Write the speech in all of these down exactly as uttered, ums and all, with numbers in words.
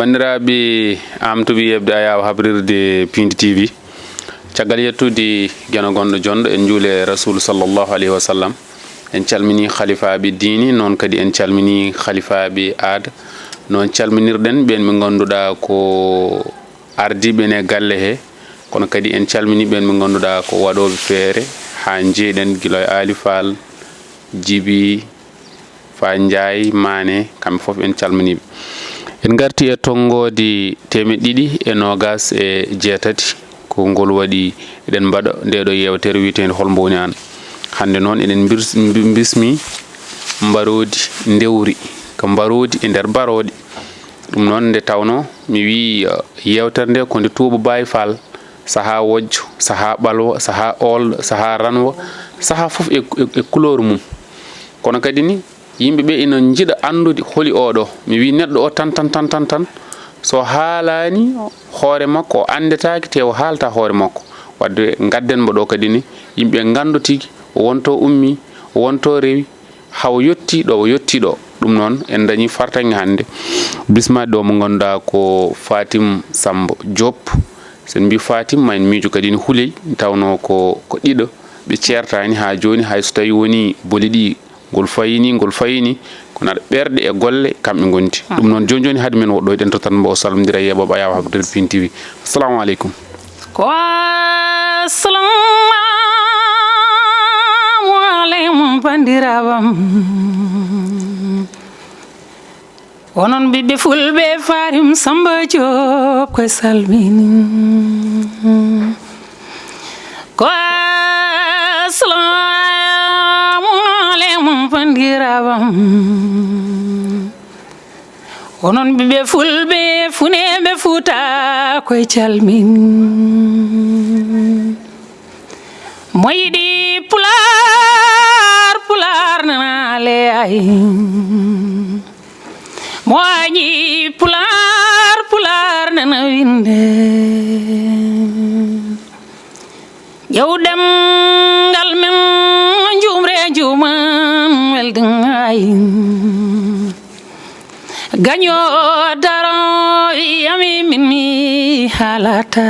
Banndiraaɓe, am tuɓi yeɓde ayaawo habrirde Pindi T V. Caggal yettude Geno gonɗo jonɗo, en njuule Rasuulu sallallahu alayhi wa sallam. En calminii halifaaɓe diini, noon kadi en calminii halifaaɓe aada. Noon calminirɗen ɓeen ɓe ngannduɗaa ko ardiiɓe en e galle he, kono kadi en calminii ɓeen ɓe ngannduɗaa ko waɗooɓe feere, haa njeeɗen gila e Aali Faal, Jibi, Fa Njaay, Maane, kamɓe fof en calminii ɓe. En ngartii e tonngoode teemeɗɗe ɗiɗi e noogaas e jeetati, ko ngol waɗi eɗen mbaɗa ndee ɗoo yeewtere wiyeteende Hol mbo woni aan. Hannde noon eɗen mbirs-, mbi-, mbismii mbaroodi ndewri, ko mbaroodi e nder barooɗe. Ɗum noon nde tawnoo mi wii, eh, yeewtere nde ko nde Tuuba Baay Faal, sahaa wojjo, sahaa ɓalwa, sahaa oolɗo, sahaa ranwa, sahaa fof e, e, e couleur mum. Kono kadi ni, yimɓe ɓe ina njiɗa anndude holi oo ɗoo. Mi wii neɗɗo o tan, tan, tan, tan, tan, so haalaani hoore makko, o anndetaake, te o haalta hoore makko. Wadde ngadden mbo ɗoo kadi ni, yimɓe ngannda tigi wonto ummi, wonto rewi, haw yotti ɗo o yotti ɗo. Ɗum noon, en dañi fartaŋŋe hannde. Bismaade ɗo mo ngannduɗaa ko Fatim Samba Diop. So en mbii Fatim, ma en miijo kadi ne Huley, tawnoo ko, ko ɗiɗo ɓe ceertaani haa jooni, hay so tawii wonii boli ɗi, ngol fayini, ngol fayini, kono aɗa ɓerɗe e golle, kamɓe ngondi. Ɗum noon, jooni jooni, hade men woɗɗoyde, en tottat mbo o salmondira e yeɓoɓe ayaawo habdere Pin T V. Assalamu aleykum. Ko assalamu aleykum, banndiraaɓam. Onon ɓiɓɓe fulɓe, Fatim Samba Diop koye salmini. Ko assalamu aleykum, banndiraaɓam. Onon ɓiɓɓe fulɓe, funeeɓe Fuuta koye calmin. Mo yiɗi Pulaar, Pulaar nana leyaay. Mo añi Pulaar, Pulaar nana winde. Ƴeew ɗemngal men, njuumre njuuman weldi ngaay. Gaño daro wiyami min mi haalata.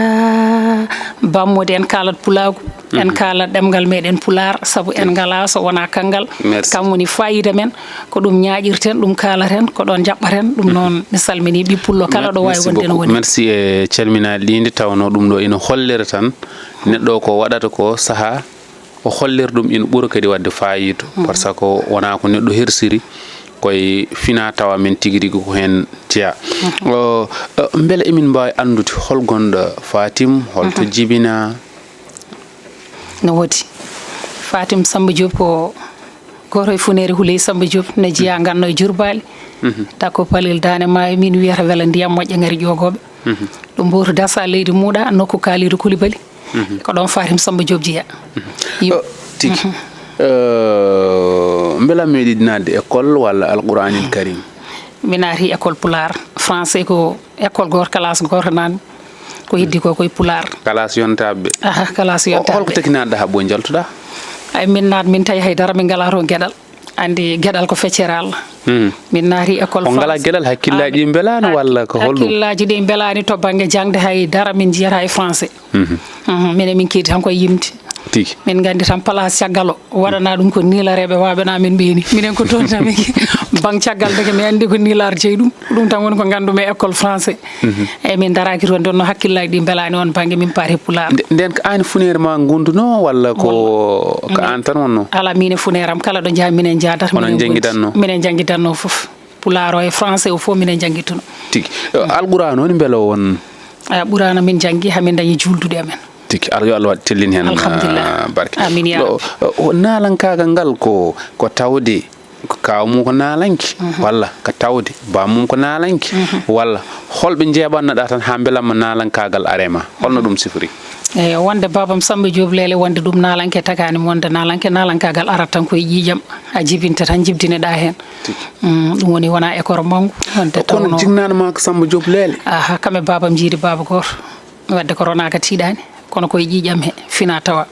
Bammude en kaalat pulaagu, en kaalat ɗemngal meɗen Pulaar, sabu en ngalaa so wonaa kanngal. Merci. Kam woni faayiida men, ko ɗum ñaaƴirten, ɗum kaalaten, ko ɗoon njaɓɓaten. Ɗum noon, mi salminii ɓiy pullo kala ɗo waawi wonde no woni. Merci e calminaali ɗi, nde tawnoo ɗum ɗo ina hollira tan neɗɗo o ko waɗata ko sahaa o hollira ɗum ina ɓura kadi waɗde faayiida, par ce que wonaa ko neɗɗo hersiri, koye fina tawa men tigi rigi ko heen jeyaa. O, o, mbele emin mbaawi anndude hol gonɗo Fatim, holto jibinaa? No woodi. Fatim Samba Diop ko gooto e funeere Huley Samba Diop, ne jeyaa Nganno e Jurbaali. Takko Palel Daane Maayo, min wiyata wela ndiyam moƴƴa ngari ƴoogooɓe. Ɗum mbootu dasa leydi muuɗa, nokku Kaalidu Kulibali. Ko ɗoon Fatim Samba Diop jeyaa. Yo. O, tigi. O, mbela meeɗi naatde école walla Alquraanil Karim? Mi naati école Pulaar. Français ko école gooto, classe gooto naatmi. Ko heddi ko koye Pulaar. Classe yontaaɓe. Aha, classe yontaaɓe. Holko taki naatɗa haa ɓooy njaltuɗa? Ay, min naat, min tawi hay dara min ngalaa toon geɗal. Anndi geɗal ko feccere Allah. Min naati école français. On ngalaa geɗal, hakkillaaji ɗi mbelaani walla ko holɗum? Hakkillaaji ɗi mbelaani to bannge jaŋde, hay dara min njiyata e français. Mhm, minen min keedi tan koye yimde. Tigi. Min nganndi tan place caggal o, waɗana ɗum ko niilareeɓe waɓana min ɓeeni. Minen ko toon tan min, baŋ caggal deke mi anndi ko niilar jeyi ɗum. Ɗum tan woni ko nganndumi e école français. Eyi, min daraaki toon, ɗon no hakkillaaji ɗi mbelaani on bannge, min paati Pulaar. Nde-, nden ko aan funeere ma ngonduno walla ko, ko aan tan wonno? Alaa, min e funeere am, kala ɗo njaha minen njahdata. Onon minen njangidanno? Minen njangidanno fof. Pulaar o e français o fof minen njangituno. Tigi. Alquraan o ni mbela on? A, Quraana min njangi, haa min dañi juuldude amen. Tigi. Ar-, yo Allah waɗ tellin heen, alhamdulillah, ah, barke. Amin ya Rabbi. O, o, naalankaagal ngal ko, ko tawde ko kaaw mum ko naalanke, walla ko tawde baam mum ko naalanke, walla holɓe njeeɓannoɗaa tan haa mbelamma naalankaagal are ma? Holno ɗum sifori? Eyi, wonde baabam Samba Diop Leele, wonde ɗum naalanke tagaani mi wonde naalanke, naalankaagal arat tan koye ƴiiƴam, a jibinta tan, jibdineɗaa heen. Tigi. Mm, ɗum woni wonaa école manngu, wonde kono tawnoo jinnaaɗo ma ko Samba Diop Leele? Aha, kam e baabam njiidi baaba gooto. Wadde ko ronaaka tiiɗaani, kono koye ƴiiƴam he fina tawa.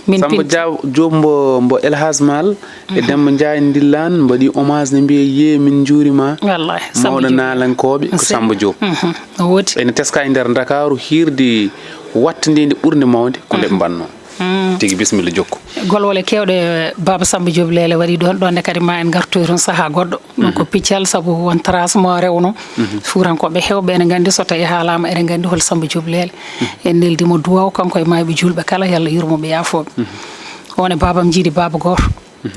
Min Samba pinti. Dia-, Diop mbo, mbo El Hadj Mal e Demba Ndiaye Ndillaan mbaɗi hommage ne mbiya yee min njuurima. Wallahi, Samba mawɗo Diop. Naalankooɓe ko Samba Diop. Mhm. No woodi. Ene teska e nder Ndakaaru hiirde wattande nde ɓurnde mawde ko nde ɓe mbanno. Tigi bisimilla jokku. Golwole kewɗe Baba Samba Diop Leele waɗi ɗon, ɗon nde kadi ma en ngartoy toon sahaa goɗɗo. Ɗum ko piccal sabu won trace mo rewno. Fuurankoɓe hewɓe ene nganndi so tawi haalama ene nganndi hol Samba Diop Leele. En neldi mo duwaw kanko e mayɓe julɓe kala, yo Allah yurmo ɓe yaafoɓe. On e babam jiidi baba goto.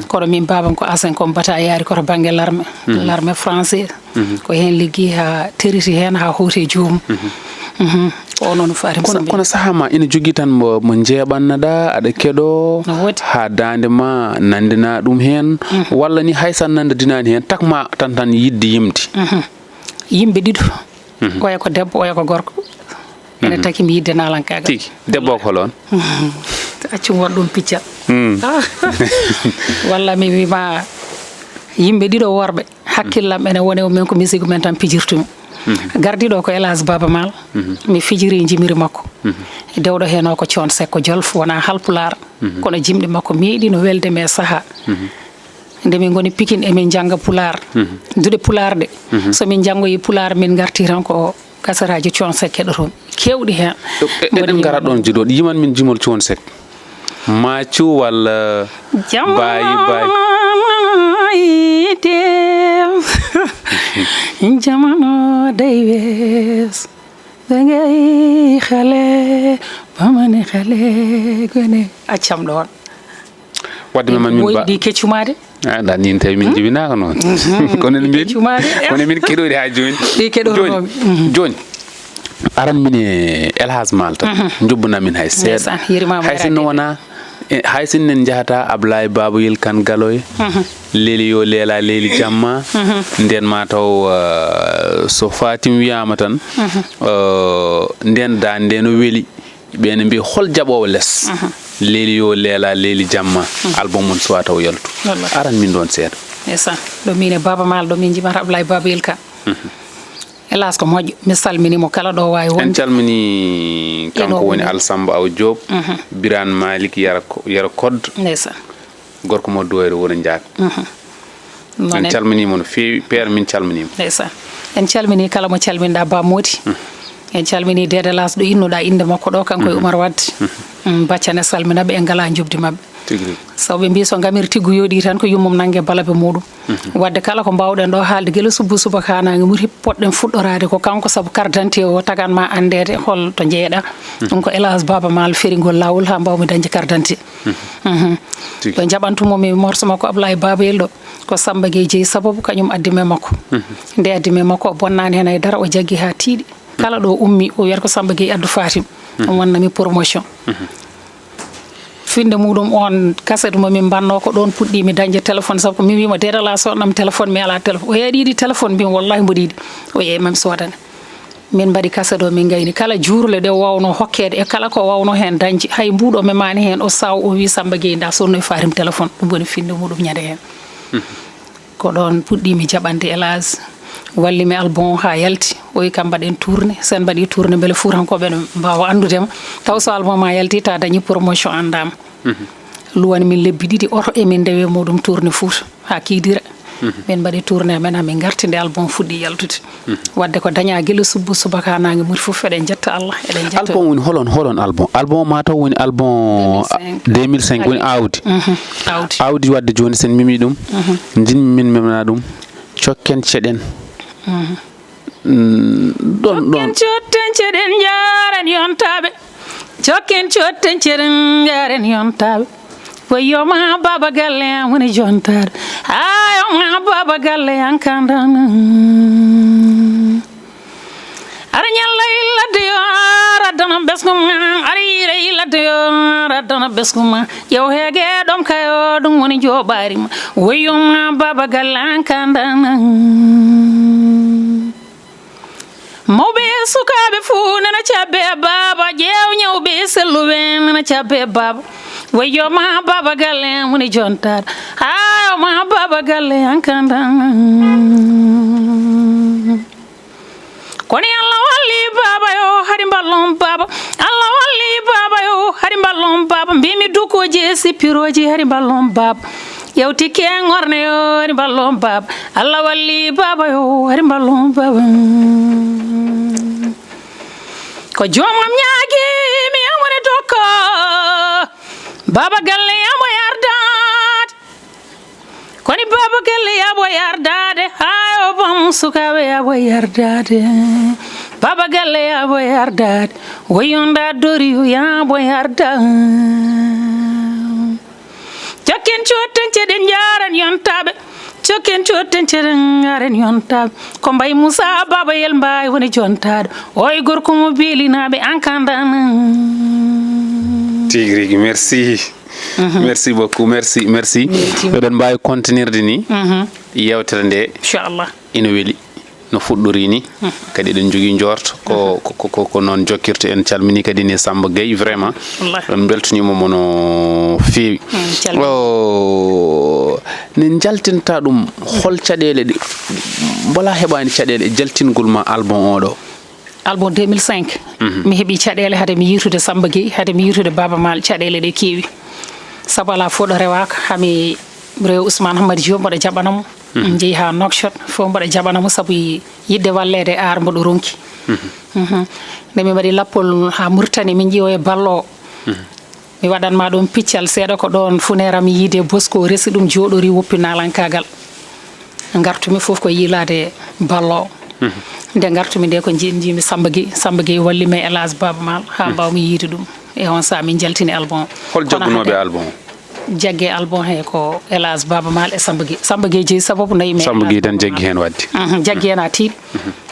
Kono min babam ko asen ko mbata yaari koto bangge larme. Larme français. Ko heen liggi ha teriti heen ha hoti e joomum. Mhm. Ko onon faari Kono, Samba. Kono sahaa ma ina jogii tan mo, mo jeeɓannoɗa, aɗa keɗo No woodi. Ha daande ma nandina ɗum heen, walla ni hay san nandinani heen, tak ma tan tan yidde yimde. Mhm. Yimɓe ɗiɗo. Mhm. Oya ko debbo, oya ko gorko. Ene taki mi yidde naalankaagal. Tigi, debbo o ko hol on? Mhm. Accum waɗ ɗum piccal. Mm. Ah. Walla mi wima yimɓe ɗiɗo worɓe. Hakkillam ene woni o min ko musique men tan pijirtumi. Mhm. Gardiɗo ko El Hadj Baba Maal. Mhm. Mi fijiri jimiri makko. Mhm. Dewɗo heen o ko Coon Sekko Jolof, wona halpulaar. Mhm. Kono jimɗi makko meeɗi no welde me saha. Mhm. Nde min ngoni Pikin emin jannga pulaar. Mhm. Duɗe pulaar ɗe. Mhm. So min janngoyi pulaar min ngarti tan ko kasaraaji Coon Sekko keɗotomi. Kewɗi heen. E-, eɗen ngara ɗon jidoɗo. Yiman min jimol Coon Sekko. Macu walla Jam- baayi baayi. Jamano day wees. Ɓe ngayi xale, bamani xale, gone. Accam ɗoon. Wadde mi man min ba- Woyɗi keccumaade. Ah, ɗa nin tawi min jibinaaka noon. Kono en mbin, keccumaade. Kono min keɗoɗi haa jooni. Ɗi keɗoɗo Jooni, noon. Jooni. Aran min e El Hadj Maal tan. Njubbana min hay seeɗa. Ndeysaan, yirmaama Hay sinno yaraade. Wona, e, hay sinno en njahata Ablaye Babayel Kan Galoye. Leeli yo leela leeli jamma. Nden ma taw, eh, so Fatim wiyama tan, eh, nden da nde no weli. Ɓe ne mbi hol jaɓowo les. Leeli yo leela leeli jamma. Album mum suwa taw yaltu. Wallahi. Aran min ɗon seeɗa. Ndeysaan. Ɗo min e Baba Maal, ɗo min jimata Ablaye Babayel Kan. Hélas ko moƴƴo. Mi salmini mo kala ɗo waawi En wonde. Calmini kanko Eno woni woni. Alsamba Aw Diop, Birane Malick Yara Ko-, Yara Koddo. Ndeysaan. Gorko mo Duwayre Wuro Njaak. Noon En en calmini mo no feewi. Père, min calmini mo. Ndeysaan. En calmini kala mo calminɗa Ba Mody. En calmini Dede Las ɗo innuɗa innde makko ɗo, kanko e Umar Wadde. Mm, Baccane salmina ɓe, en ngala jobdi maɓɓe. Tigi rigi. Sabu ɓe mbi so ngamiri tiggu yooɗi tan ko yummum nannge balabe muɗum. Wadde kala ko mbawɗen ɗo haalde gila subbu subaka naange muti poɗɗen fuɗɗoraade ko kanko, sabu carte d'identité o tagan ma anndeede hol to jeeɗa. Ɗum ko El Hadj Baba Maal ferigol laawol haa mbawmi dañde carte d'identité. Mhm. Tigi. Ɓe njaɓantumo mi morso makko Ablaye Babayel ɗo. Ko Samba Gueye jeyi sababu kañum addi me makko. Nde addi me makko o bonnaani heen hay dara, o jaggi haa tiiɗi. Kala ɗo ummi o wiyata ko Samba Gueye addu Fatim. Ɗum wannami promotion. Finde muɗum on kaset mo min mbanno ko ɗon puɗɗimi dañde téléphone, sabu ko min wima Dede Las sodnam téléphone, mi ala téléphone. O yeeɗi yiɗi téléphone, mbimi wallahi mboɗo yiɗi. O yeeyi mami sodane. Min mbaɗi kaset o, min ngayni kala juurle ɗe wawno hokkeede e kala ko wawno heen dañde. Hay mbuuɗo memani heen, o saw o wi Samba Gueye nda sodnoy Fatim téléphone. Ɗum woni finde muɗum ñande heen. Ko ɗon puɗɗimi jaɓande El Hadj. Walli mi album o haa yalti. O wi kam mbaɗen tourné. Sen mbaɗi tourné mbele Fuutankooɓe ne mbawa anndudema. Taw so album ma yalti ta dañi promotion anndama. Luwani min lebbi ɗiɗi oto emin ndewe muɗum tourné Fuuta haa kiidira. Min mbaɗi tourné amen haa min ngarti nde album fuɗɗi yaltude. Wadde ko daña gila subbu subaka naange muti fof eɗen jetta Allah, eɗen jetta. Album woni holon, holon album? Album ma taw woni album deux mille cinq. Deux mille cinq woni awdi. Mhm. Awdi. Awdi wadde jooni sen mimi ɗum. Jinmi min memna ɗum. Cokken ceɗen. Mm, ɗon, ɗon. Cokken cotten ceɗen jaaren yontaaɓe. Cokken cotten ceɗen jaaren yontaaɓe. Wayyo ma baba galle am woni jontaar. Ayo ma baba galle an kandan. Ara ñalla ladde yo raddana besguma. Ara yire ladde yo raddana besguma. Ƴeew heege ɗom kayo ɗum woni joɓaari ma. Wayyo ma baba galle an kandan. Mawɓe e sukaaɓe fuu nana cabbe e baaba, ƴeew ñawɓe e selluɓe nana cabbe e baaba. Wayyo ma baaba galle woni jontaar. Ayo ma baaba galle an kandan. Koni Allah walli baaba yo, hari mballon baaba. Allah walli baaba yo, hari mballon baaba. Mbimi dukoji e sippirooji, hari mballon baaba. Yewti kengorne yo, hari mballon baaba. Allah walli baaba yo, hari mballon baaba. Ko joomam ñaagi mi yamore dokko. Baaba galle yamo yardaade. Koni baaba galle yabo yardaade, haa o bam sukaaɓe yabo yardaade. Baaba galle yabo yardaade, woyonda doriyo yabo yardaade. Jokken cotten ceɗen njaaren yontaaɓe. Jokken cotten ceɗen njaaren yontaaɓe. Ko mbay Moussa Baba Yel Mbaye woni jontaaɗo. Oy gorko mo beelinaaɓe an kandana. Tigi rigi, merci. Merci beaucoup, merci, merci. Eɗen mbaawi kontinirde ni yewtere nde. Inchallah. Ina weli no fuɗɗori ni. Kadi eɗen njogii njoorto ko ko ko ko noon jokkirte. En calminii kadi ne Samba Gueye, vraiment. Wallahi. En mbeltaniima mo no feewi. Calmini. O ne njaltinta ɗum, hol caɗeele ɗe mbola heɓaani caɗeele e jaltingol ma album oɗo? Album deux mille cinq, mi heɓi caɗeele hade mi yiitude Samba Gueye, hade mi yiitude Baaba Maal, caɗeele ɗe keewi. Sabu alaa fof ɗo rewaaka, hami rewa Ousmane Hamadi Diop, mboɗo jaɓana mo. Min njehi haa Nouakchott, fof mboɗo jaɓana mo sabu yi-, yiɗde walleede e aar mboɗo ronki. Nde min mbaɗi lappol haa Mauritanie, min ƴiiwa e ballo. Mi waɗan ma ɗum piccal seeɗa, ko ɗoon funeeram yiide Bosco resi ɗum, jooɗori woppi naalankaagal. Ngartumi fof ko yiilaade ballo. Nde ngartumi nde ko nji-, njiimi Samba Gueye. Samba Gueye walli mi e El Hadj Baaba Maal haa mbaawmi yiide ɗum. E on sahaa min njaltini album. Hol jaggunooɓe album? Jagge album he ko El Hadj Baaba Maal e Samba Gueye. Samba Gueye jeyi sababu nayi mi e Samba Gueye tan jaggi heen waɗde. Jaggi heen haa tiiɗi.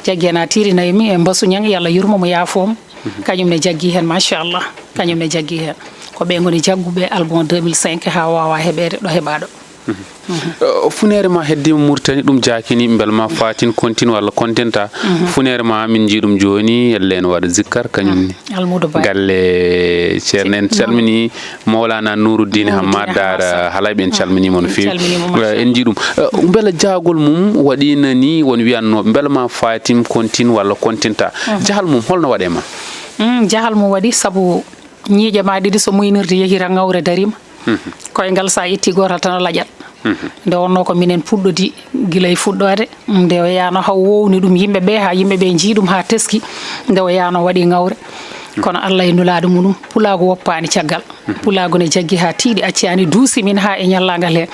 Jaggi heen haa tiiɗi nayi mi e Mbasu Ñang, yo Allah yurmo mo, yaafoo mo. Kañum ne jaggi heen, machallah. Kañum ne jaggi heen. Ko ɓe ngoni jagguɓe album deux mille cinq haa waawa heɓeede ɗo heɓaaɗo. Eh, funeere ma heddiima Mauritanie, ɗum jaakini, mbel ma fatin kontin walla kontinta. Funeere ma min njii ɗum jooni, elle en waɗa zikkar, kañum ni. Almuudo Ba. Galle Ceerno, en calmini Mawlana Nuruddin Hammad Daara Halayɓe, en calminiima no feewi. Eh, en njii ɗum. Eh, mbela jaagol mum waɗiina ni won wiyannooɓe, mbela ma fatim kontin walla kontinta. Jahal mum, holno waɗee ma? Mm, jahal mum waɗi sabu ñiiƴe ma ɗiɗi so muynirde yehi tan ŋawre dariima. Koyngal so a itti gootal tan a laƴat. Nde wonnoo ko minen puɗɗodi gila e fuɗɗoode, nde o yahno haa wowni ɗum yimɓe ɓe, haa yimɓe ɓe njii ɗum haa teski, nde o yahno waɗi ŋawre. Kono Allah e nulaaɗo muɗum, pulaagu woppaani caggal. Pulaagu ne jaggi haa tiiɗi, accaani duusi min haa e ñallaagal he.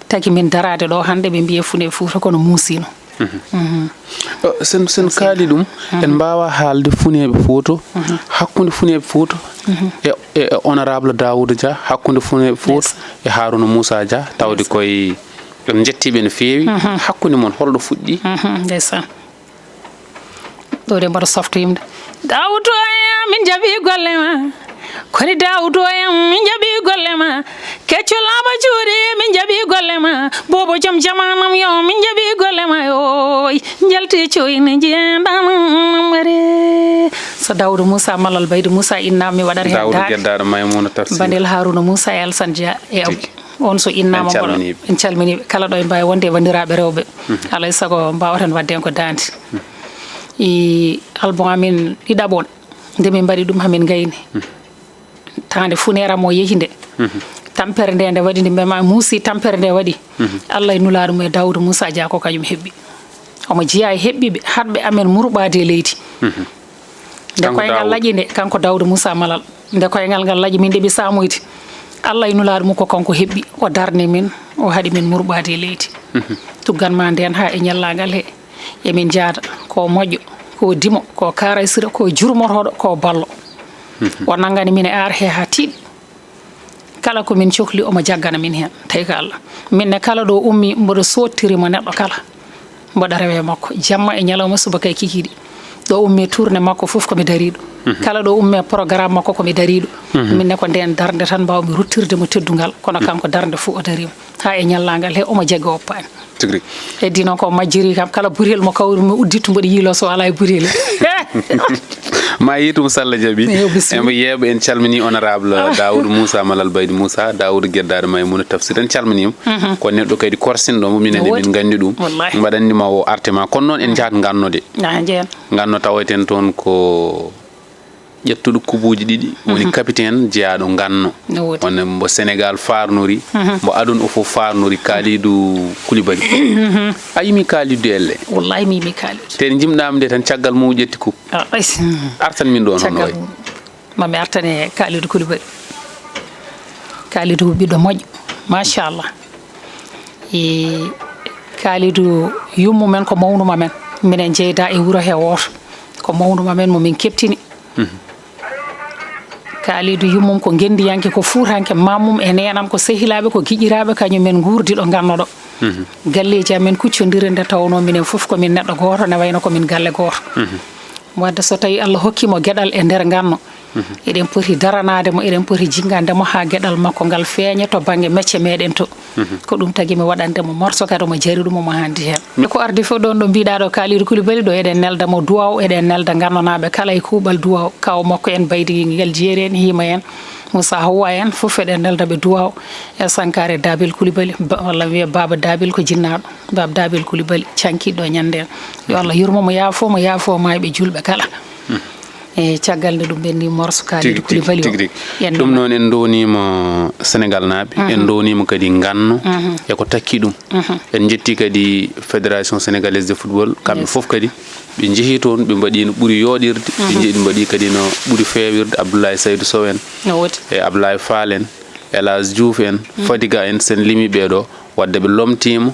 Tagi min daraade ɗo hannde, ɓe mbiye fune Fuuta kono muusiino. Eh, sen, sen kaali ɗum, en mbaawa haalde funeeɓe Fuuta, hakkunde funeeɓe Fuuta e, e, e honorable Daouda Dia, hakkunde funeeɓe Fuuta e Harouna Moussa Dia, tawde koye, en njettii ɓe no feewi. Hakkunde mon, holɗo fuɗɗi? Ndeysaan. Ɗo de mboɗo softo yimde. Daouda, min njaɓi golle ma. Koni Daawudo en, min njaɓi golle ma. Kecco laaɓa juuɗe, min njaɓi golle ma. Boobo joom jamaanam yo, min njaɓi golle ma. Oy, njalti coyne njiyanɗam are. So Daawuda Muusa Malal Baydi Muusa inna mi waɗat heen Daawuda daande. Geddaaɗo Maymuna Tafsir. Bandel Haaruna Muusa e Alsan Dia e Abou. Tigi. On so innaama en mboɗo calminii ɓe. En calminii ɓe. Kala ɗo e mbaawi wonde e wanndiraaɓe rewɓe. Alay sago mbaawatan waɗde en ko daande. I album amin ɗiɗaɓo on. Nde min mbaɗi ɗum, hamin ngayni. Taande funeeram o yehi nde. Tampere nde, nde waɗi nde mbema muusi, tampere nde waɗi. Allah e nulaaɗo mum e Daawuda Muusa Dia ko kañum heɓɓi. Omo jeyaa e heɓɓiiɓe, haɗɓe amen murɓaade e leydi. Nde koyngal laƴi nde, kanko Daawuda Muusa Malal. Nde koyngal ngal laƴi, min ɗeɓi saamoyde. Allah e nulaaɗo mum ko kanko heɓɓi, o darni min, o haɗi min murɓaade e leydi. Tuggan ma ndeen haa e ñallaagal he. Emin njaada, ko moƴƴo, ko dimo, ko kaaraysira, ko jurmotooɗo, ko ballo. O nanngani min e aar he haa tiiɗi. Kala ko min cohli, omo jaggana min heen, tawi ko Allah. Min ne, kala ɗo ummi, mboɗo soottiri mo neɗɗo kala. Mboɗo rewa e makko, jamma e ñalawma, subaka e kikiiɗe. Ɗo ummi tourné makko fof, ko mi dariiɗo. Kala ɗo ummi programme makko, ko mi dariiɗo. Min ne, ko ndeen darnde tan mbaawmi ruttirde mo teddungal, kono kanko darnde fof o dariima. Haa e ñallaagal he, omo jaggi o paani. Tigi rigi. Heddi noon ko majjiri kam, kala butel mo kawrumi uddittu mboɗo yiilo so alaa e butel. Ma yiitum Salla Jabi. Eyo, bisimilla. Embo yeeɓa, en calmini honorable Daoud Moussa Malal Baydi Moussa, Daoud Geddaade Maymuna Tafsir, en calmini mo. Ko neɗɗo kadi korsinɗo mo, minen emin nganndi ɗum. Wallahi. Mbaɗanndi ma o arte ma. Kono noon en njahat nganno de. Ah, njeyan. Nganno tawoyten toon ko ƴettuɗo kubuuji ɗiɗi, woni capitaine jeyaaɗo nganno. No woodi. Wonde mbo Sénégal faarnori, mbo aduna o fof faarnori, Kalidou Koulibaly. A yimi Kalidou elle? Wallahi mi yimi Kalidou. Te nde jimɗaami nde tan, caggal mum o ƴetti coupe. Ah, ay, hmm. Artan min ɗo noon. Caggal mum. Ma mi artane Kalidou Koulibaly. Kalidou ko ɓiɗɗo moƴƴo, machallah. E Kalidou yummum en ko mawnuma men. Minen jeyda e wuro he wooto. Ko mawnuma men mo min keɓtini. Kalidou yummum ko ngenndiyanke, ko fuutanke, mammum e neenam ko sehilaaɓe, ko giƴiraaɓe, kañum en nguurdi ɗo nganno ɗo. Galleeji amen kuccondiri nde tawnoo minen fof ko min neɗɗo gooto, ne wayno ko min galle gooto. Wadde so tawii Allah hokki mo geɗal e nder nganno, eɗen poti daranaade mo, eɗen poti jinngande mo haa geɗal makko ngal feeña to bannge mecce meɗen to. Ko ɗum tagi mi waɗande mo morso kadi omo jari ɗum, omo handi heen. Ko ardi fof ɗoon ɗo mbiɗa ɗo Kalidou Koulibaly ɗo, eɗen nelda mo duwaw, eɗen nelda ngannonaaɓe kala e kuuɓal duwaw, kaw makko en Baydi Ngel Jeeri en, Hima en, Moussa Houwa en, fof eɗen nelda ɓe duwaw. E Sankare Dabil Koulibaly, ba-, walla wiye Baba Dabil ko jinnaaɗo, Baba Dabil Koulibaly cankiɗo ñande en. Yo Allah yurmo mo, yaafo mo, yaafo maayɓe julɓe kala. E caggal nde ɗum ɓenni morso Kalidou Koulibaly o. Tigi, tigi, tigi. Ɗum noon en ndowniima Senegal naaɓe, en ndowniima kadi nganno e ko takki ɗum. En njetti kadi Fédération Sénégalaise de Football, kamɓe fof kadi ɓe njehi toon, ɓe mbaɗi no ɓuri yooɗirde, ɓe njehi ɓe mbaɗi kadi no ɓuri feewirde, Abdoulaye Saydou Sow en, no woodi, e Abdoulaye Fall en, El Hadj Diouf en, Fadiga en, sen limi ɓee ɗo, wadde ɓe lomtiima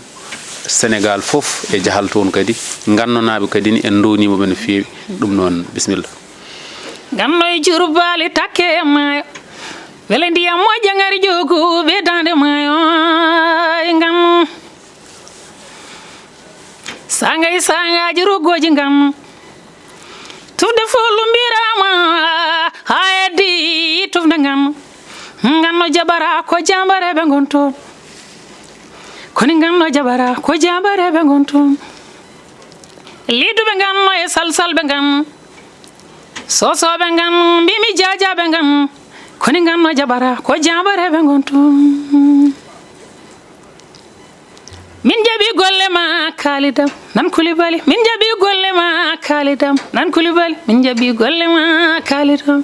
Senegal fof e jahal toon kadi, ngannonaaɓe kadi ni en ndowniima ɓe no feewi. Ɗum noon, bisimilla. Nganno e Jurbaali takke e maayo, wele ndiyam moƴƴa ngari joogu ɓe daande maayo, ay nganno. Saanga e saangaaji roggooji nganno. Tufde fof lumbiraama, haa heddi tufde nganno. Nganno jaɓara ko jaambareeɓe ngon toon. Koni nganno jaɓara ko jaambareeɓe ngon toon. Liiduɓe nganno e salsalɓe nganno. Sosooɓe nganno, mbimi jaajaaɓe nganno. Koni nganno jaɓara ko jaambareeɓe ngon toon. Min jaɓi golle ma Kalidam nan Koulibaly. Min jaɓi golle ma Kalidam nan Koulibaly. Min jaɓi golle ma Kalidam.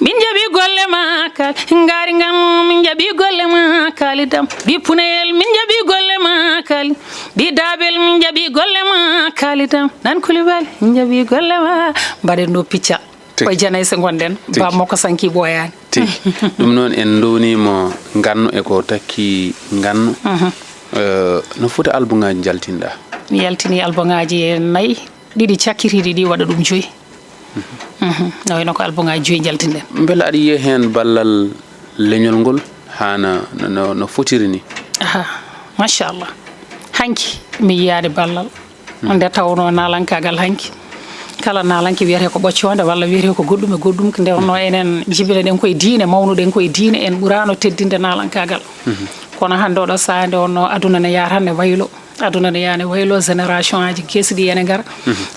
Min jaɓi golle ma Kali. Ngaari ngam min jaɓi golle ma Kalidam. Bi Punayel min jaɓi golle ma Kali. Bi Dabel min jaɓi golle ma Kalidam. Nan Koulibaly min jaɓi golle ma. Mbaɗen ɗo picca. Tigi. Koye janayse ngonɗen. Tigi. Bammakko sanki ɓooyaani. Tigi. Ɗum noon en ndowniima nganno e ko takki nganno. Eh, no foti albuŋaaji njaltinɗa? Mi yaltini albuŋaaji e nayi, ɗiɗi cakkitiiɗi ɗi waɗa ɗum joyi. Mhm. No wayno ko albuŋaaji joyi njaltinɗen. Mbele aɗa yiya heen ballal leñol ngol haa no, no, no fotiri ni? Aha, machallah. Hanki mi yiyaade ballal. Nde tawnoo naalankaagal hanki, kala naalanke wiyetee ko ɓoccoonde walla wiyetee ko goɗɗum e goɗɗum, nde wonnoo enen njibinoɗen koye diine, mawnuɗen koye diine, en ɓuraano teddinde naalankaagal. Kono hannde oɗo sahaa nde wonnoo aduna ne yaha tan ne waylo, aduna ne yaha ne waylo, génération aji keesi ɗi ene ngara.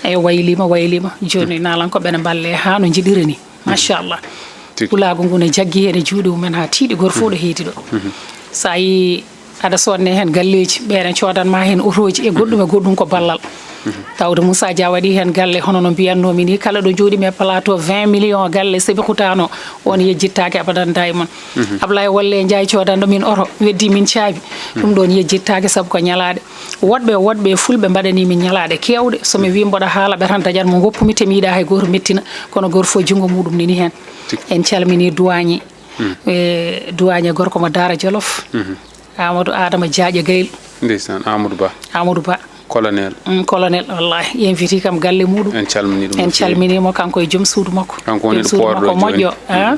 E wayliima, wayliima. Jooni naalankooɓe ne mballe haa no njiɗiri ni. Machallah. Tigi. Pulaagu ngu ne jaggi heen e juuɗe mumen haa tiiɗi, gooto fof ɗo heedi ɗo. So a yii aɗa soodne heen galleeji, ɓe ene coodan ma heen otooji e goɗɗum e goɗɗum ko ballal. Tawde Moussa Dia waɗi heen galle hono no mbiyatnoomi ni, kala ɗo njooɗimi e plateau vingt millions galle Sébikotane o, on yejjittaake abadan dayman. Ablaye Wolle Ndiaye coodanɗo min oto, weddi min caabi. Ɗum ɗoon yejjittaake sabu ko ñalaaɗe. Woɗɓe, woɗɓe e fulɓe mbaɗanii min ñalaaɗe keewɗe. So mi wii mboɗo haala ɓe tan dañat mo ngoppumi te mi yiɗaa hay gooto mettina. Kono gooto fof junngo muɗum nani heen. Tigi. En calminii duwaañe. E duwaañe gorko mo Daara Jolof. Amadou Adama Diaƴa Gayel. Ndeysaan, Amadou Ba. Amadou Ba. Colonel. Mm, colonel, wallahi. Inviti kam galle muɗum. En calminii ɗum no feewi. En calminii mo, kanko e joom suudu makko. Kanko woni ɗo poorɗo jooni. Joom suudu makko moƴƴo, ah.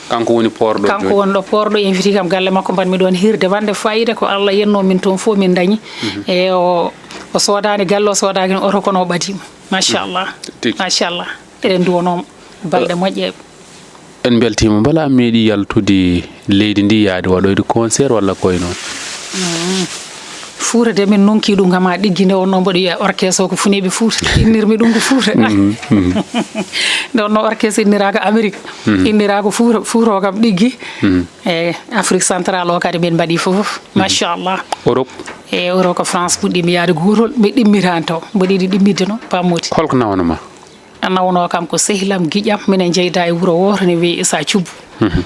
Kanko woni poorɗo jooni. Kanko woni ɗo poorɗo, inviti kam galle makko, mbaɗmi ɗoon hiirde wande fayida, ko Allah yennoo min toon fof min ndañi. E o, o soodaani galle, o soodaaki oto, kono o ɓadiima. Machallah. Tigi. Machallah. Eɗen nduwanooma balɗe moƴƴe. En mbeltiima. Mbela a meeɗi yaltude leydi ndi, yahde waɗoyde concert walla koye noon? Mm. Fuuta de, min nonki ɗum kam haa ɗiggi. Nde wonno mboɗo wiya orchestre o ko funeeɓe Fuuta. Innirmi ɗum ko Fuuta. Nde wonno orchestre inniraaka Amérique. Inniraaka Fuuta, Fuuta o kam ɗiggi. E Afrique centrale o kadi min mbaɗi fof. Machallah. Europe? E Europe ko France puɗɗimi yaade gootol. Mi ɗimmitaani taw. Mboɗo yiɗi ɗimmidde noon, Pape Mody. Holko nawno ma? A nawno kam ko sehlam, giƴam, minen njeyda e wuro wooto ne wiyee Issa Thioub.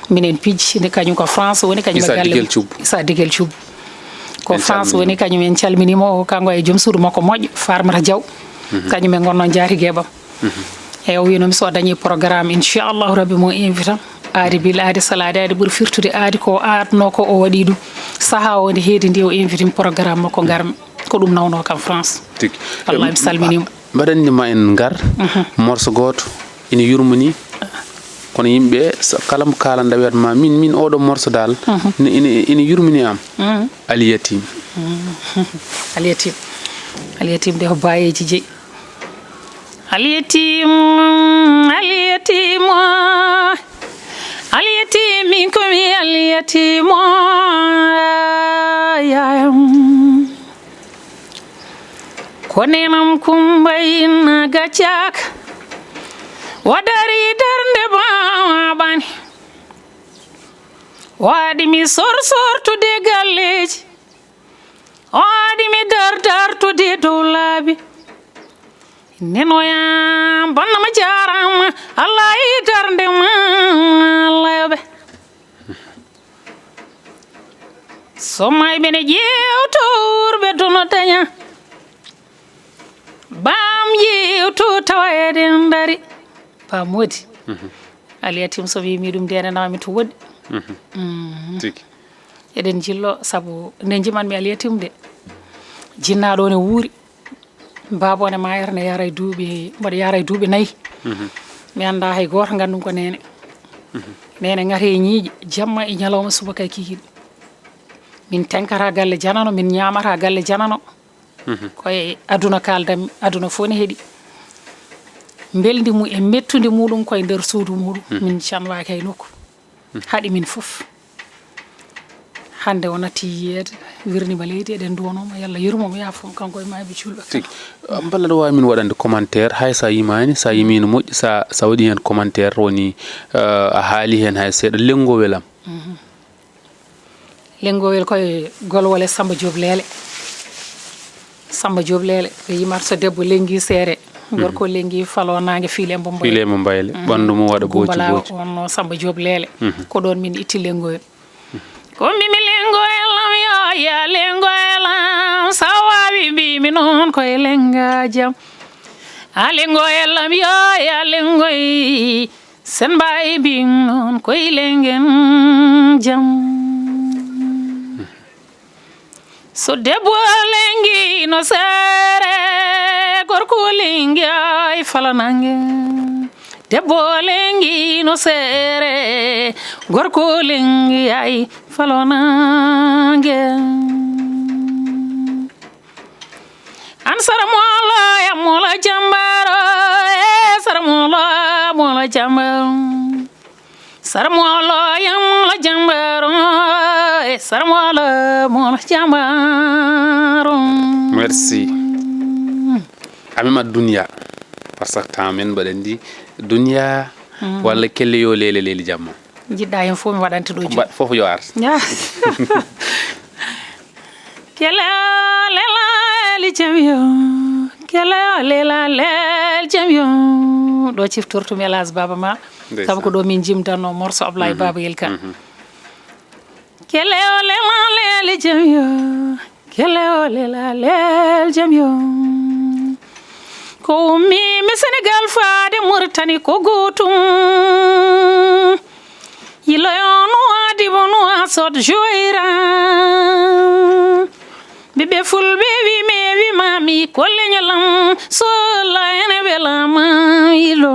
Minen pijji, ne kañum ko France woni, kañum e Issa galle Digel Thioub. Issa Digel Thioub. Ko en France calminii woni, kañum en calminiima, o kanko e joom suudu makko moƴƴo, Farmata Diaw. Kañum en ngonno jaati geɓam. E o wiino mi so dañi programme, inchallahu rabbi mo invitam. Aadi bil aadi salaade aadi ɓuri firtude aadi ko aadno ko o waɗi ɗum. Saha o nde heedi ndi o inviti mi programme makko ngarmi. Ko ɗum nawno kam France. Tigi. Wallahi mi salminiima. Mbaɗanni ma en ngar morso gooto ina yurmini, kono yimɓe so kala mo kaalanɗa wiyat ma min, min oɗo morso dal ina, ina, ina yurmini am. Aliyatim. Aliyatim. Aliyatim de ko bayeeji jeyi. Aliyatim, Aliyatim, Aliyatim, min ko mi Aliyatim, yayam. Ko nenam Kumba Inna Gaccak, o dari darnde baabani. O waɗi mi sor sortude galleeji, o waɗi mi dar dartude dow laabi. Nenoya bannama jaarama, Allah e darnde ma, Allah yoɓe. So mayɓe ne ƴeewto wuurɓe dono daña. Bam ƴeewto tawa eɗen dari. Paam woodi. Aliyatim so wiimi ɗum de ene nawami to woɗɗi. Tigi. Eɗen njillo sabu nde njimanmi Aliyatim de. Jinnaaɗo ne wuuri. Baaba o ne maayata ne yara e duuɓi, mboɗo yara e duuɓi nayi. Mi annda hay gooto ngandum ko neene. Neene ngati e ñiiƴe, jamma e ñalawma subaka e kikiiɗe. Min tenkata galle janano, min ñaamata galle janano. Koye aduna kaaldanmi, aduna fof ne heɗi. Mbelndi mum e mettundi muɗum koye nder suudu muɗum. Min canwaaki hay nokku. Haɗi min fof. Hannde o natti yiyeede, wirnima leydi, eɗen nduwanomo, yo Allah yurmomo, yaafomo, kanko e mayɓe juulɓe kala. Tigi. Ah, mballa ɗo waawi min waɗande commentaire, hay sa yimaani, sa yimi no moƴƴi, sa, sa waɗi heen commentaire, woni, eh, a haali heen hay seeɗa, lenngowel am. Lenngowel koye golwole Samba Diop Leele. Samba Diop Leele, ɓe yimata so debbo lenngi seere, gorko lenngi falo naange fiile mbo mboye. Fiile mbo mbayle, ɓanndu mum waɗa booci Gumbala booci. Wonno Samba Diop Leele. Ko ɗoon min itti lenngowel. Ko mbimi lenngowel am yo ya lenngowel am, sa waawi mbimi noon koye lennga jam. A lenngowel am yo ya lenngoy, sen mbawi mbimi noon koye lenngen jam. So debbo lenngi no seere, gorko lenngi ay falo naange. Debbo lenngi no seere, gorko lenngi ay falo naange. An sara moolo ya moolo jambaro, e sara moolo moolo jambaro. Sara moolo ya moolo jambaro, e sara moolo moolo jambaro. Merci. Ami ma dunya. Parce que temps men mbaɗa ndi dunya walla kelle yo leele leeli jamma. Jiɗɗa heen fof mi waɗante ɗo jum. Fof yo ar. Kelewo lelali jam yo, kelewo lelalel jam yo. Ɗo ciftortumi Elhadj Baba Maal. Ndeysaan. Sabu ko ɗo min jimdanno morso Ablaye Baba Yelka. Kelewo lelalel jam yo, kelewo lelalel jam yo. Ko ummi mi Senegal faade Mauritanie ko gootum. Yiloyo Nouadhibou, Nouakchott, Juwaira. Ɓiɓɓe fulɓe wi mi, wi mami ko leñolam, so Allah ene welama ilo.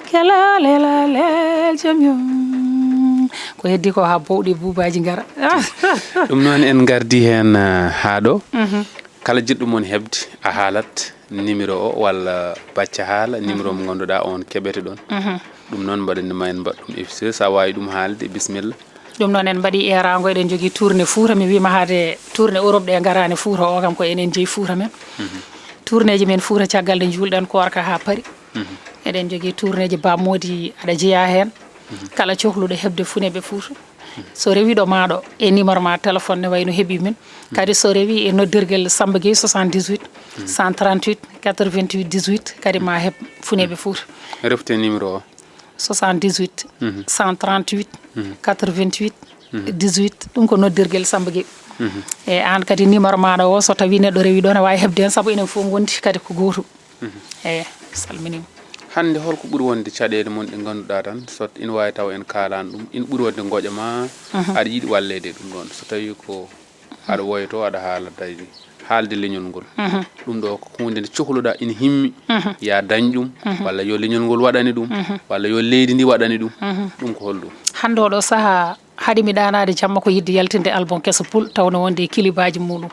Kela lela lel jam yo. Ko heddi ko ha bowɗi buubaji ngara. Ɗum noon en gardi heen, eh, haa ɗo. Kala jiɗɗo mon heɓde a haalat numéro o walla bacca haala numéro mo ngannduɗaa on keɓete ɗon. Ɗum noon mbaɗanni ma en mbaɗ ɗum effiché. Sa waawi ɗum haalde, bismilla. Ɗum noon en mbaɗii eeraango, eɗen njogii tournée Fuuta. Mi wiima haade tournée Europe ɗe ngaraani Fuuta, o kam ko enen jeyi Fuuta men. Tournéeji men Fuuta caggal nde njuulɗen koorka haa Paris. Eɗen njogii tournéeji Bammoodi aɗa jeyaa heen. Kala cohluɗo heɓde funeeɓe Fuuta. So rewii ɗo maaɗo e numéro ma téléphone ne wayno heɓi min. Kadi so rewii e noddirgel Samba Gueye soixante-dix-huit, cent trente-huit, quatre-vingt-huit, dix-huit, kadi ma heɓ funeeɓe Fuuta. Refte numéro o. Soixante-dix-huit, cent trente-huit, quatre-vingt-huit, dix-huit. Ɗum ko noddirgel Samba Gueye. E aan kadi numéro maaɗa o, so tawii neɗɗo rewii ɗo, ne waawi heɓde heen, sabu enen fof ngondi kadi ko gootum. Eeyi, salminiima. Hannde holko ɓuri wonde caɗeele mon ɗe ngannduɗaa tan, so ina waawi taw en kaalaani ɗum, ina ɓuri wonde ngoƴa ma, aɗa yiɗi walleede e ɗum ɗoon, so tawii ko aɗa woytoo, aɗa haala tawi haalde leñol ngol. Ɗum ɗo ko huunde nde cohluɗaa ina himmi, ya dañ ɗum, walla yo leñol ngol waɗane ɗum, walla yo leydi ndi waɗane ɗum. Ɗum ko holɗum? Hannde oɗo sahaa, haade mi ɗaanaade jamma ko yiɗde yaltinde album keso pul, tawnoo wonde e kilibaaji muuɗum.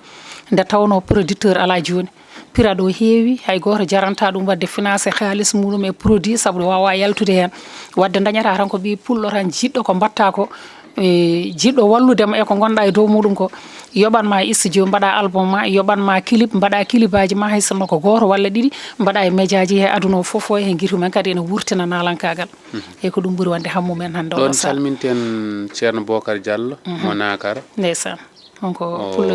Nde tawnoo producteur alaa jooni, piraɗo heewi, hay gooto jaranta ɗum waɗde financé haalis muuɗum e produit, sabu ɗo waawaa yaltude heen. Waɗde dañataa tan ko ɓiy pullo tan jiɗɗo ko mbaɗtaa ko, e, jiɗɗo wallude ma e ko ngonɗaa e dow muuɗum ko, yoɓan ma studio, mbaɗa album ma, yoɓan ma clip, mbaɗa clipaaji ma, hay sinno ko gooto walla ɗiɗi, mbaɗa e médiaji he aduna o fof o, he ngirhu men kadi ene wurtina naalankaagal. E ko ɗum ɓuri wonde hammu men hannde oɗo sahaa. Ɗoon calminten Ceerno Bocar Diallo, mo Naakara. Ndeysaan. On ko pullo.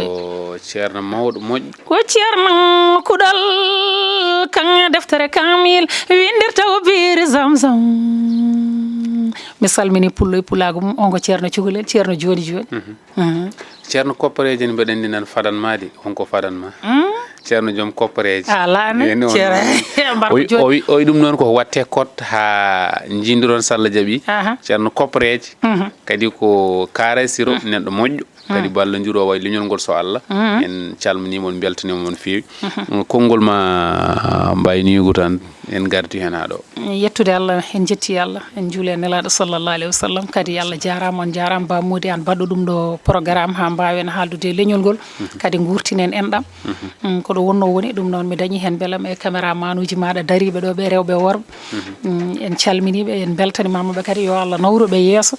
O ceerno mawɗo moƴƴo. Ko ceerno kuɗal kan deftere kamil windirta o biiri zamzam. Mi salmini pullo e pulaagu mum. On ko ceerno cukalel, ceerno jooni jooni. Ceerno koppareeje ne mbeɗa anndi nan fadan ma de, on ko fadan ma. Ceerno joom koppareeje. Ala ne, ceerno. O wi, o wi ɗum noon ko watte kot haa njinndiron Salla jaɓi. Ceerno koppareeje. Kadi ko Kaaray Siro, neɗɗo moƴƴo. Kadi ballondiron o wayi leñol ngol so Allah. En calminiima on, mbeltaniima on feewi. Konngol ma mbayniigu tan, en ngardi heen haa ɗo. Yettude Allah, en njetti Allah, en njuuli e Nelaaɗo sallallahu alayhi wa sallam. Kadi Allah jaaraama, on njaaraama, Ba Moodi, aan baɗɗo ɗum ɗo programme haa mbaawen haaldude e leñol ngol. Kadi nguurtinen enɗam. Mm, ko ɗo wonnoo woni, ɗum noon mi dañi heen mbelam e caméra manuuji maaɗa dariiɓe ɗo ɓe, rewɓe e worɓe. Mm, en calminiiɓe, en mbeltanimaama ɓe kadi, yo Allah nawru ɓe yeeso.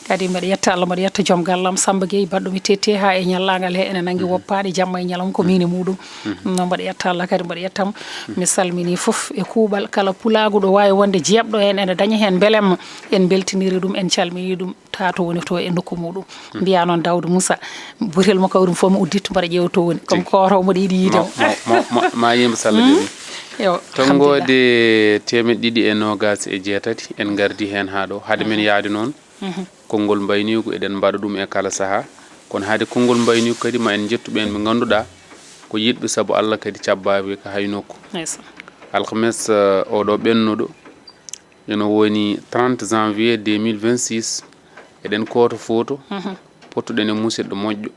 Kadi mbaɗa yetta Allah, mbaɗa yetta joom gallam Samba Gueye, baɗɗo mi tette haa e ñallaagal he ene nanngi woppaade, jamma e ñalawma ko miin e muuɗum. Ɗum noon mbaɗa yetta Allah kadi, mbaɗa yetta mo. Mi salminii fof e kuuɓal kala pulaagu ɗo waawi wonde jeeɓɗo heen ene daña heen mbelemma. En mbeltinirii ɗum, en calminii ɗum. Taa to woni to e nokku muuɗum. Mbiyaa noon Daawda Muusa, botel mo kawri fof mi uddittu mbaɗa ƴeewa to woni. Comme ko oto mboɗo yiɗi yiide mo. Ma, ma, ma, ma yimɓe Salla jaɓi. Yo, alhamdulillah. Tonngoode teemeɗɗe ɗiɗi e noogaas e jeetati, en ngardi heen haa ɗo. Hade men yahde noon, konngol mbayniigu eɗen mbaɗa ɗum e kala sahaa. Kono hade konngol mbayniigu kadi ma en njettu ɓeen ɓe ngannduɗaa ko yiɗɓe sabu Allah kadi cabbaaɓe ko hay nokku. Ndeysaan. Alhames, eh, oɗo ɓennuɗo, ina woni trente janvier deux mille vingt-six, eɗen kooto footo, pottuɗen e musidɗo moƴƴo,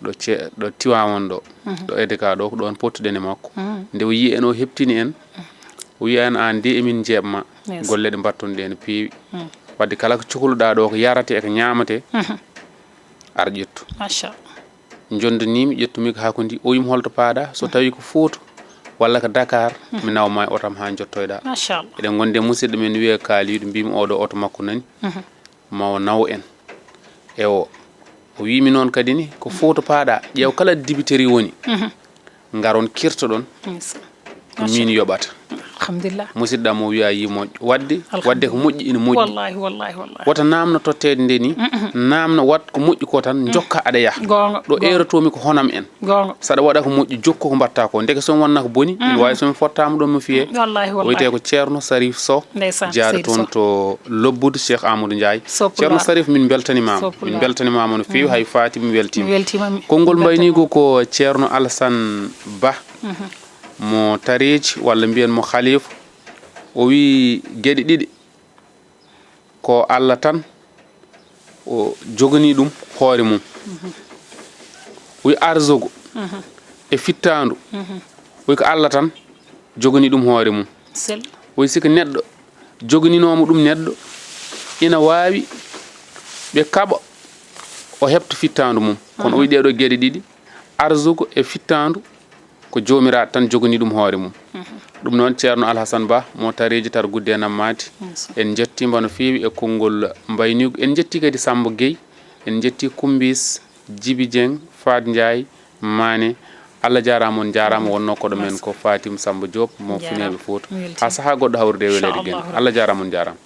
ɗo ce-, ɗo Tiwaawan ɗo, ɗo E D K ɗo, ko ɗoon pottuɗen e makko. Nde o yii en, o heɓtini en, o wiya en, "Aan de, emin njeeɓ ma, golle ɗe mbatton ɗe ene peewi." Wadde kala ko cohluɗaa ɗo, ko yaratee e ko ñaamatee, ar ƴettu. Machallah. Njondaniimi, ƴettumi ko haa ko ndi, o wiimi, "Holto paaɗaa?" So tawii ko Fuuta walla ko Dakar, mi nawa ma e oto am haa njottoyɗaa. Machallah. Eɗen ngondi e musidɗo men wiyee Kaaliidu, mbiimi, "Oɗo oto makko nani, ma o naw en." E o, o wiimi noon kadi ni, "Ko Fuuta paaɗaa, ƴeew kala dibiteri woni, ngaron kirtoɗon." Ndeysaan. Ko miin yoɓata. Alhamdulillah. Musidɗo am o wiya yii moƴƴo. Wadde, wadde ko moƴƴi ina moƴƴi. Wallahi, wallahi, wallahi. Wota naamno totteede nde ni, naamno waɗ ko moƴƴi ko tan, jokka aɗa yaha. Goonga, ɗo goonga. Eerotoomi ko honam en. Goonga. Saɗa waɗa ko moƴƴi, jokku ko mbaɗta ko. Ndeke so mi wonna ko boni, ina waawi so mi fottaama ɗo mi fiyee. Wallahi, wallahi. O wiyetee ko Ceerno Sarif Sow. Ndeysaan, Jaaɗo Seydi toon Sow. To Lobbudu Cheikh Amadou Ndiaye. Sow Pulaar. Ceerno Sarif, min mbeltanimaama. Sow Pulaar. Min mbeltanimaama no feewi, hay Faati mi weltiima. Mi weltiima. Konngol mbayniigu ko Ceerno Alsan Ba. Mo tareeji, walla mbiyen mo khalifa, o wii geɗe ɗiɗi ko Allah tan o joganii ɗum hoore mum. O wii arsugo e fittaandu, o wii ko Allah tan joganii ɗum hoore mum. Sel. O wii sika neɗɗo joganinoomo ɗum neɗɗo, ina waawi ɓe kaɓa o heɓta fittaandu mum. Kono o wii ɗee ɗoo geɗe ɗiɗi, arsugo e fittaandu, ko Joomiraaɗo tan joganii ɗum hoore mum. Ɗum noon, Ceerno Alhasan Ba mo tareeji tar gudde e nammaade, en njettiima no feewi e konngol mbayniigu. En njettii kadi Sammba Gueye, En njetti Kumbis, Jibi Dieng, Fat Ndiaye, Mane. Allah jaaraama, on njaaraama. Wonnoo koɗo men ko Fatim Samba Diop mo Fineeɓe Fouta. Haa sahaa goɗɗo hawrude e weleede geno. Allah jaaraama, on njaaraama.